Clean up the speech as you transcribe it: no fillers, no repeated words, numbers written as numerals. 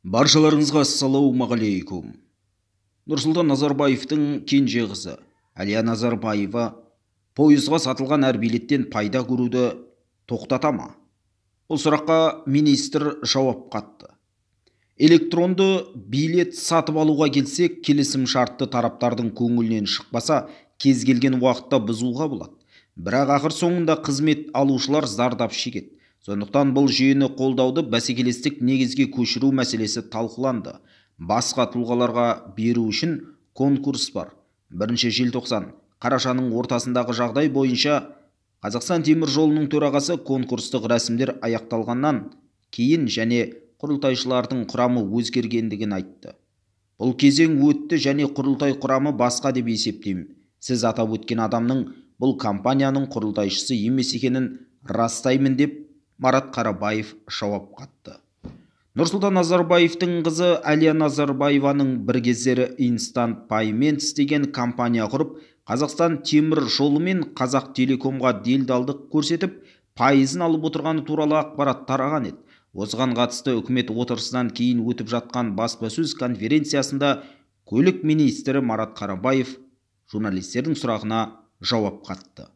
Баршаларыңызға ассалаумағалейкум. Нұрсұлтан Назарбаевтың кенже қызы Әлия Назарбаева пойызға сатылған әр билеттен пайда көруді тоқтата ма? Бұл сұраққа министр жауап қатты. Электронды билет сатып алуға келсек, келісім шартты тараптардың көңілінен шықпаса, кез келген уақытта бұзуға болады. Бірақ ақыр соңында қызмет алушылар зардап шегеді. Сондықтан бұл жүйені қолдауды бәсекелестік негізге көшіру мәселесі талқыланды. Басқа тұлғаларға беру үшін конкурс бар. 1 желтоқсан, қарашаның ортасындағы жағдай бойынша Қазақстан темір жолының төрағасы конкурстық рәсімдер аяқталғаннан кейін және құрылтайшылардың құрамы өзгергендігін айтты. Бұл кезең өтті және құрылтай құрамы басқа деп есептеймін. Сіз атап өткен адамның бұл компанияның құрылтайшысы емес екенін растаймын деп Марат Қарабаев жауап қатты. Нұрсұлтан Назарбаевтың қызы Әлия Назарбаеваның бір кездері Instant Payments деген компания құрып, Қазақстан темір жолы мен Қазақ Телекомға делдалдық көрсетіп, пайызын алып отырғаны туралы ақпарат тараған еді. Осыған қатысты үкімет отырысынан кейін өтіп жатқан баспасөз конференциясында көлік министрі Марат Қарабаев журналистердің сұрағына жауап қатты.